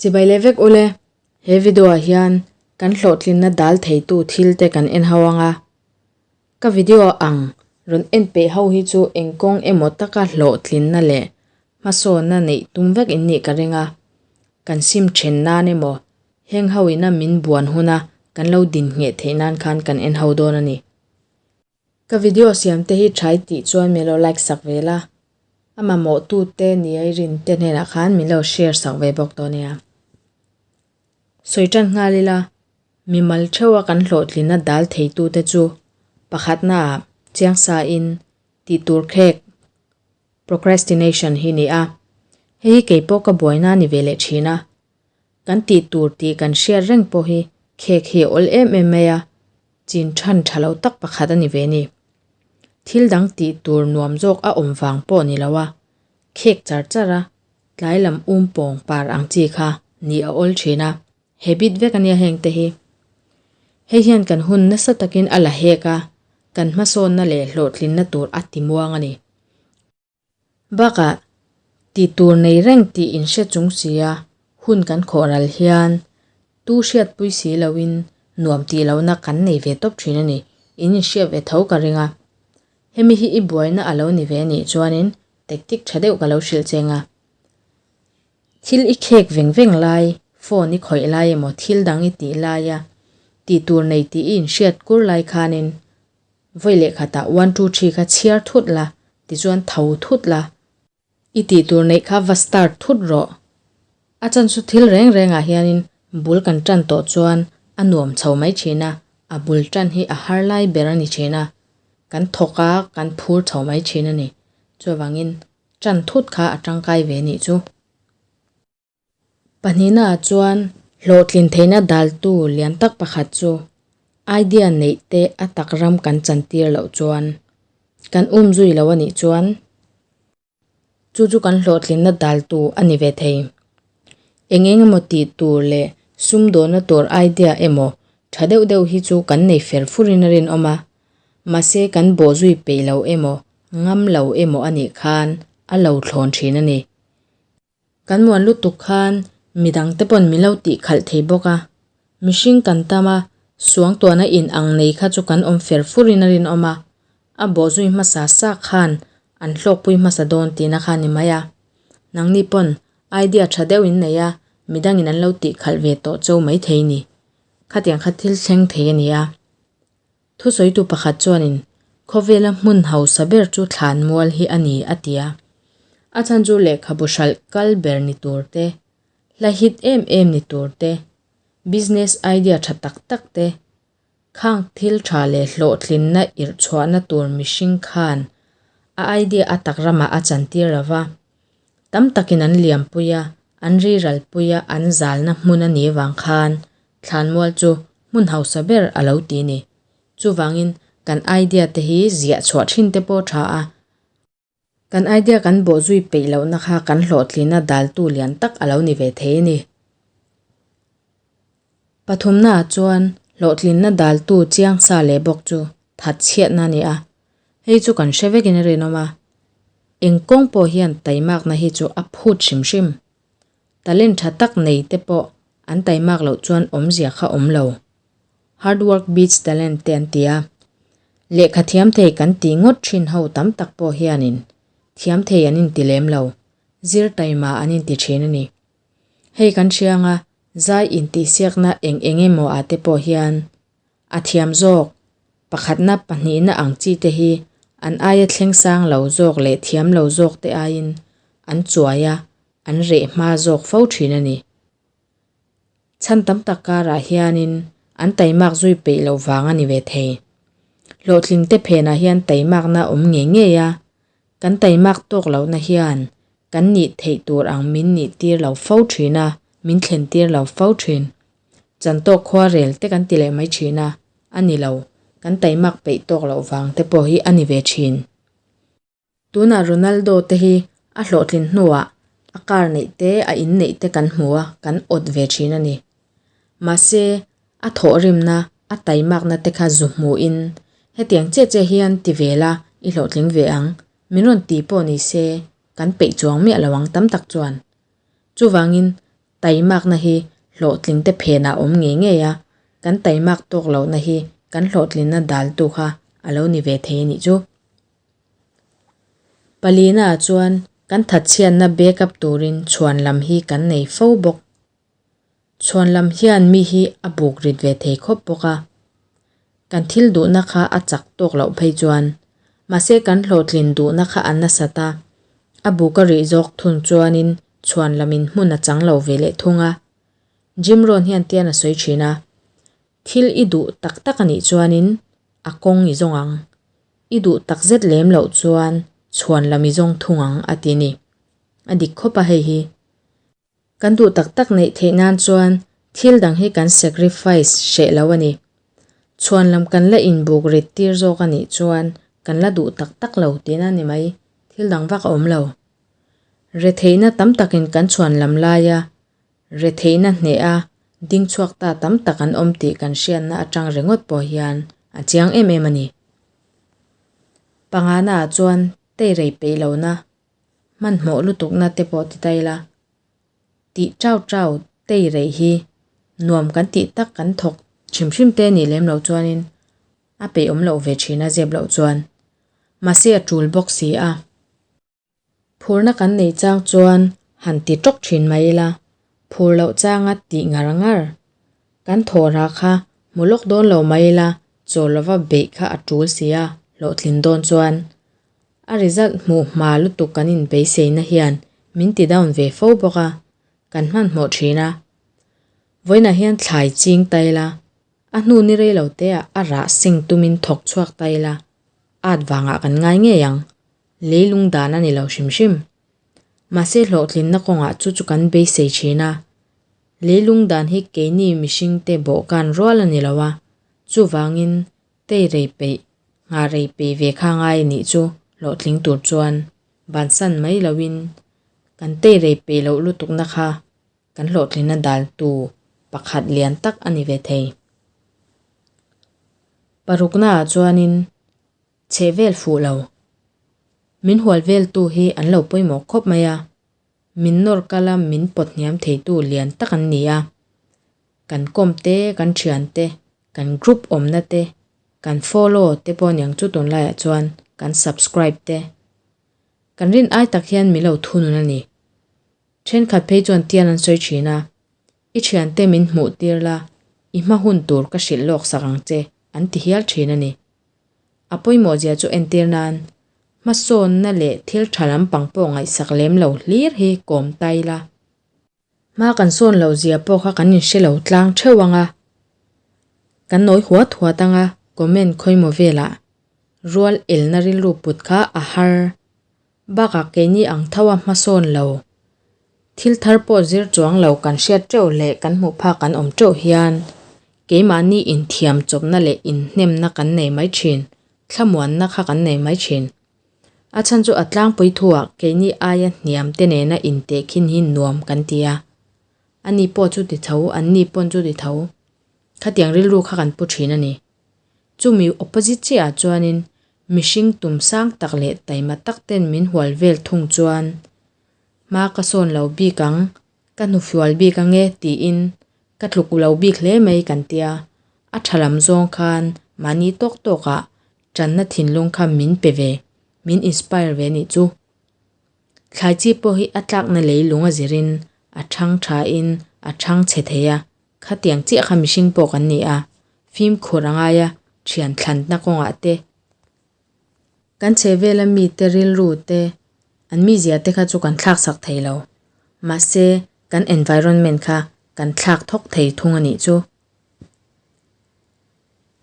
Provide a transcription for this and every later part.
Chibai leh vek ule, he video ah hian kan hlawhtlinna dal theitu thil te kan en ho anga, ka video ang rawn en peih ho hi chu eng kawng emaw taka hlawhtlinna leh hmasawnna neih tum vek in nih ka ring a, kan sim then nan emaw heng ho ina min buan huna kan lo din ngheh theih nan khan kan en ho dawn a ni. Ka video siam te hi tha i tih chuan min lo like sak ve la, a mamawh tu te ni a i rin te hnenah khan min lo share sak ve bawk dawn nia. Sawi tan nghal ila, mimal theuha kan hlawhtlinna dal thei tu te chu pakhatna ah chiang sa in tih tur khek, procrastination, hi ni a, hei hi keipawh ka buaina a ni ve leh thin a, Kan tih tur tih kan hriat reng pawh hi khek hi a awl em em mai a, chin than tha lo tak pakhat a ni ve ni. Thil dang tih tur nuam zawk a awm vang pawh ni lo a, khek char char a, tlai lam um pawng par ang chi kha ni a awl thin a, habit vek a nia heng te hi. Hei hian kan hun nasa takin a la hek a, kan hmasawnna leh hlawhtlinna tur a ti muang a ni. Bakah, tih tur nei reng tih in hre chung sia hun kan khawh ral hian tu hriatpui si loin nuam tih lohna kan nei ve tawp thin a ni. In inhriat ve tho ka ring a. Hemi hi i buaina a lo ni ve anih chuanin tactic tha deuh ka lo hrilh cheng a. Thil i khek veng veng lai, phone i khawih lai emaw thil dang i tih laia tih tur nei tih i inhriat kur lai khanin Vawi leh khatah one two three kha chhiar thut la, tichuan tho thut la. I tih tur neih kha va start thut rawh. A chan chu thil reng rengah hianin bul kan tan tawh chuan a nuam chho mai thin a, a bul tan hi a har lai ber a ni thin a, kan thawk a, kan phur chho mai thin a ni. Chuvangin tan thut kha a tangkai ve nih chu. Pahnihnaah chuan hlawhtlin theihna daltu lian tak pakhat chu idea neih te a tak ram kan chantir loh chuan kan um zui lo a nih chuan chu chu kan hlawhtlinna daltu a ni ve thei. Eng eng emaw tih tur leh sumdawnna tur idea emaw tha deuh deuh hi chu kan nei fer furin a rinawm a, mahse kan bawh zui peih lo emaw ngam lo emaw a nih khan a lo thlawn thin a ni. Kan muan lutuk khan midang te pawn min lo tih khalh thei bawk a, mihring kan tam a, suangtuahna in ang nei kha chu kan awm fer furin a rinawm a, a bawhzui hmasa sa khan an hlawkpui hmasa dawn tihna kha a ni mai a. Nangni pawn idea tha deuh in nei a, midangin an lo tih khalh ve tawh cho mai thei ni. Khatiang kha thil thleng thei a ni a. Thusawitu pakhat chuanin, Khawvela hmun hausa ber chu thlanmual hi a ni, a ti a. A chhan chu lehkhabu hralh kal ber ni tur te, hla hit em em ni tur te, business idea tha tak tak te, khang thil tha leh hlawhtlinna irhchhuahna tur mihring khan a idea a tak ramah a chantir lo va. Tam takin an liampui a, an riralpui a, an zalna hmun a nih vang khan Thlanmual chu hmun hausa ber a lo ti ni. Chuvangin kan idea te hi ziah chhuah thin te pawh tha a. Kan idea kan bawh zui peih lohna kha kan hlawhtlina daltu lian tak a lo ni ve thei a ni. Pathumnaah chuan hlawhtlinna daltu chiang sa leh bawk chu that chhiatna a ni a. Hei chu kan hre vekin a rinawm a. Eng kawng pawh hian taimakna hi chu a phut hrim hrim. Talent tha tak nei te pawh an taimak loh chuan awmzia kha awm lo. Hard work beats talent te an ti a. Lehkha thiam thei kan tih ngawt thin ho tam tak pawh hianin thiam thei an inti lem lo, zir taima an inti thin a ni. Hei kan hrianga zai intihsiakna eng eng emaw ah te pawh hian a thiam zawk, pakhatna pahnihna ang chi te hi an aia thleng sang lo zawk leh thiam lo zawk te aiin an chuai a, an reh hma zawk fo thin a ni. Chhan tam tak karah hianin an taimak zui peih loh vang a ni ve thei. Hlawhtling te phenah hian taimakna awm ngei ngei a, kan taimak tawk lohna hian kan nih theih tur ang min nih tir lo fo thin a, min thlen tir lo fo thin. Chantawk khua rel te kan ti leh mai thin a, a ni lo, kan taimak peih tawk loh vang te pawh hi a ni ve thin. Tunah Ronaldo te hi a hlawhtlin hnuah a car neih te a in neih te kan hmu a, kan awt ve thin a ni. Mahse, a thawhrimna, a taimakna te kha zu hmuhin hetiang chiah chiah hian ti ve la i hlawhtling ve ang, min rawn ti pawh ni se kan peih chuang miah lo ang tam tak chuan. Chuvangin. Taimakna hi hlawhtlingte phenah a awm ngei ngei a, kan taimak tawk lohna hi kan hlawhtlinna daltu kha a lo ni ve thei a nih chu. Palinaah chuan kan thatchhiatna backup turin chhuan lam hi kan nei fo bawk. Chhuan lam hian mi hi a buk rit ve thei khawp bawk a. Kan thil duhna kha a chak tawk loh phei chuan. Mahse kan hlawhtlin duhna kha a nasat a, a buk a rih zawk thung chuanin chhuan lamin hmun a chang lo ve leh thung a. Jim Rohn hian tian a sawi thin a, Thil i duh tak tak a nih chuanin a kawng i zawng ang. I duh tak zet lem loh chuan chhuan lam i zawng thung ang a ti ni. A dik khawp a hei hi. Kan duh tak tak neih theih nan chuan thil dang hi kan sacrifice hreh lo a ni. Chhuan lam kan la inbuk rit tir zawk a nih chuan kan la duh tak tak lo tihna ni mai, thil dang vak a awm lo. Retheihna tam takin kan chhuan lam laia retheihna hneha ding chhuak ta tam tak an awm tih kan hriatna atang ringawt pawh hian a chiang em em a ni. Pangana ah chuan teirei peih lohna Hmanhmawh lutukna te pawh ti ta ila, tih chau chau tei reih hi nuam kan tih tak kan thawk hrim hrim te nih lem loh chuanin a peih awm loh ve thin a zep loh chuan. Mahse a tul bawk si a. Phurna kan neih chang chuan han ti tawk thin mai ila, phur loh changa tih ngar ngar. Kan thawh rah kha hmu lawk dawn lo mai ila chaw lova beih kha a tul si a hlawhtlin dawn chuan. A result hmuh hma lutuk kan inbeiseina hian min ti down ve fo bawk a, kan hmanhmawh thin a. Vawiinah hian thlai ching ta ila, a hnu ni rei lo te ah a rah seng tumin thawk chhuak ta ila, at vangah kan ngai ngei ang. Leilung dan a ni lo hrim hrim. Mahse hlawhtlinna kawngah chu chu kan beisei thin a. Leilung dan hi keini mihringte bawhkan rual a ni lo a, chuvangin tei rei peih Nghah rei peih ve kha ngai a nih chu hlawhtling tur chuan bansan mai loin kan tei rei peih loh lutukna kha kan hlawhtlinna daltu pakhat lian tak a ni ve thei. Paruknaah chuanin chheh vel fuh lo. Min hual veltu hi an lo pawimawh khawp mai a, min nawr kala min pawt hniam theitu lian tak an ni a. Kan kawm te, kan thian te, kan group awmna te, kan follow te pawh niang chu tunlaiah chuan kan subscribe te. Kan rin ai tak hian min lo thunun a ni. Thenkhat phei chuan tian an sawi thin a, I thiante min hmuh tir la, i hma hun tur ka hrilh lawk sak ang che an ti hial thin a ni. A pawimawh zia chu entir nan hmasawnna leh thil tha lampang pawh ngaihsak lem lo hlir hi kawm ta ila. Hma kan sawn loh zia pawh kha kan inhre lo tlang theuh ang a, kan nawi huat huat ang a, comment khawimaw velah rual elna rilru put kha a har bakah keini ang tho a hmasawn lo. Thil thar pawh zir chuang lo kan hriat teuh leh kan hmuh phak kan awm teuh hian keimahni inthiam chawpna leh inhnemna kan nei mai thin, thlamuanna kha kan nei mai thin. A chhan chu a tlangpui thuah keini aia hniam te nena intehkhin hi nuam kan ti a. Ani pawh chu ti tho, anni pawn chu ti tho. Khatiang rilru kha kan pu thin a ni. Chumi opposite chiahah chuanin mihring tum sang tak leh taima tak ten min hual vel thung chuan hma ka sawn lo bik ang, ka hnufual bik ang e tiin ka tluk lo bik hle mai kan tia. A tha lam zawng khan mahni tawk tawkah Tanna thinlung kha min pe ve, min inspire ve nih chu. Thlai chi pawh hi a tlakna leilung a zirin a thang thain a thang chhe thei a, khatiang chiah kha mihring pawh kan ni a, fimkhur a ngai a, thian thlanna kawngah te, kan chhehvela mite rilru te, an mizia te kha chu kan thlak sak thei lo, mahse kan environment kha kan thlak thawk thei thung a nih chu.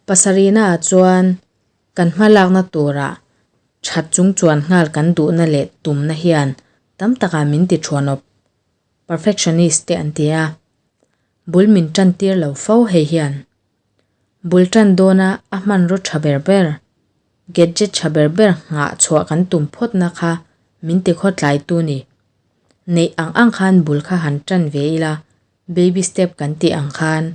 Pasarihnaah chuan kan hmalakna turah that chung chuan nghal kan duhna leh tumna hian tam takah min ti thuanawp, perfectionist te an ti a. Bul min tan tir lo fo hei hian. Bul tan dawna a hmanraw tha ber ber, gadget tha ber ber nghah chhuah kan tum phawtna kha min ti khawtlaitu ni. Neih ang ang khan bul kha han tan ve ila, baby step kan tih ang khan.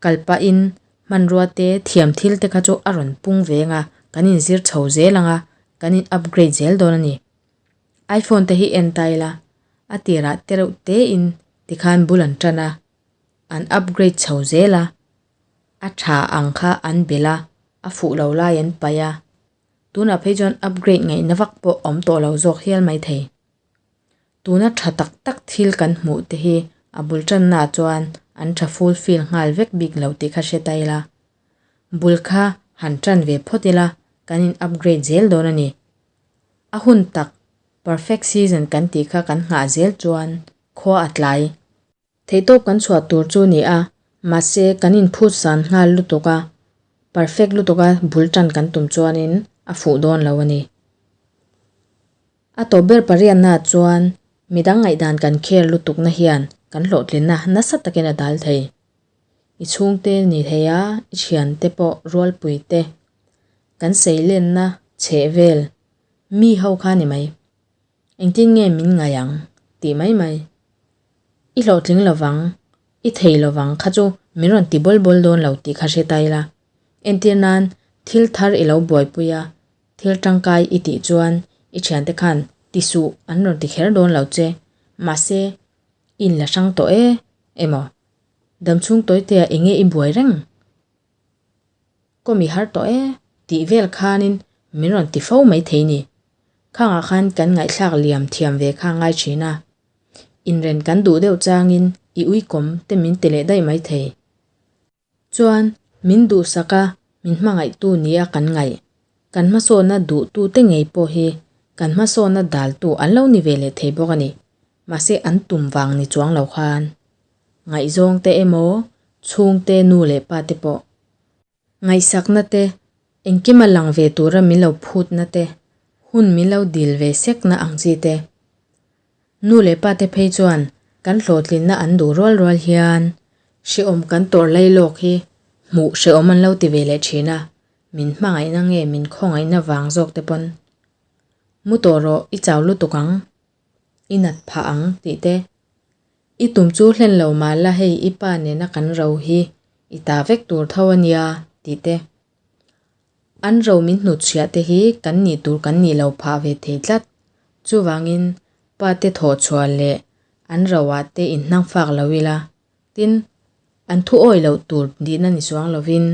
Kal pahin hmanrua te thiam thil te kha chu a rawn pung ve ang a, kan inzir chho zel ang a, kan in upgrade zel dawn a ni. Iphone te hi en ta ila, a tirah te reuh te in Tikhan bul an tan a, an upgrade chho zel a, a tha ang kha an belh a, a fuh lo lai an paih a. Tunah phei chuan upgrade ngaihna vak pawh awm tawh lo zawk hial mai thei. Tuna tha tak tak thil kan hmuh te hi a bul tannaah chuan an tha fulfill nghal vek bik lo tih kha hre ta ila. Bul kha han tan ve phawt ila kan in upgrade zel dawn a ni. A hun tak perfect season kan tih kha kan nghah zel chuan khua a tlai. Theihtawp kan chhuah tur chu ni a, mahse kan inphut san nghal lutuk a, perfect lutuk a bul tan kan tum chuanin a fuh dawn lo a ni. A tawp ber pariatnaah chuan midang ngaihdan kan care lutukna hian kan hlawhtlinna nasa takin a dal thei. I chhungte ni thei a, i thiante pawh rualpui te, kan seilenna chheh vel mi ho kha ni mai. Engtin nge min ngaih ang? tih mai mai. I hlawhtling lovang, i thei lovang kha chu min rawn ti bawl bawl dawn lo tih kha hre ta ila. Entir nan thil thar i lo buaipui a, thil tangkai i tih chuan i thiante khan ti suh an rawn ti kher dawn lo che. Mahse, i inla hrang tawh e emaw? Damchhung tawitea enge i buai reng? Kawm i har tawh e tih vel khanin min rawn ti fo mai thei ni. Khangah khan kan ngaihthlak liam thiam ve kha ngai thin a. Inren kan duh deuh changin i uikawm te min ti leh daih mai thei. Chuan min duhsak a min hmangaihtu nia kan ngaih. Kan hmasawnna duhtu te ngei pawh hi kan hmasawnna daltu an lo ni ve leh thei bawk a ni. Mahse an tum vang ni chuang lo khan. Ngaihzawng te emaw chhungte nu leh pa te pawh. Ngaihsakna te, engkima lang ve tura min lo phutna te, hun min lo dil ve sekna ang chi te. Nu leh pa te phei chuan kan hlawhtlinna an duh rual rual hian hrehawm kan tawrh lai lawk hi hmuh hrehawm an lo ti ve leh thin a, min hmangaihna nge min khawngaihna vang zawk te pawn. Mu tawh rawh i chau lutuk ang, i nat phah ang tih te. I tum chu hlen lo mah la hei i pa nena kan ro hi i ta vek tur tho a nia tih te. An ro min hnutchhiah te hi kan nih tur kan nih lo phah ve thei tlat. Chuvangin pa te thawh chhuah leh an ro ah te inhnang fak lo ila. Tin, an thu awi loh tur dihna ni chuang lovin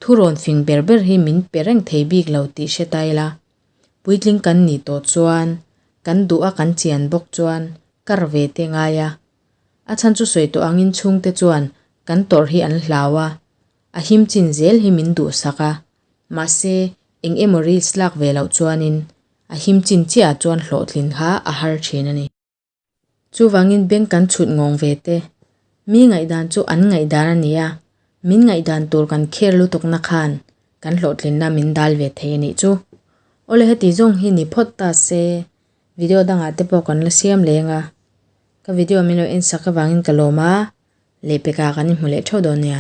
thu rawn fing ber ber hi min pe reng thei bik lo tih hre ta ila. Puitling kan nih tawh chuan kan duh a kan chian bawk chuan kar ve te ngai a. A chhan chu sawi tawh angin chhungte chuan kan tawrh hi an hlau a, a him chin zel hi min duhsak a, mahse eng emaw risk lak ve loh chuanin a him chin chiahah chuan hlawhtlin kha a har thin a ni. Chuvangin bank kan chhut ngawng ve te. Mi ngaihdan chu an ngaihdan a ni a, min ngaihdan tur kan kher lutukna khan kan hlawhtlinna min dal ve thei a nih chu. Awle heti zawng hi ni phawt ta se, video dangah te pawh kan la siam leng a. Ka video min lo en sak avangin ka lawm a, lehpekah kan inhmu leh theuh dawn nia.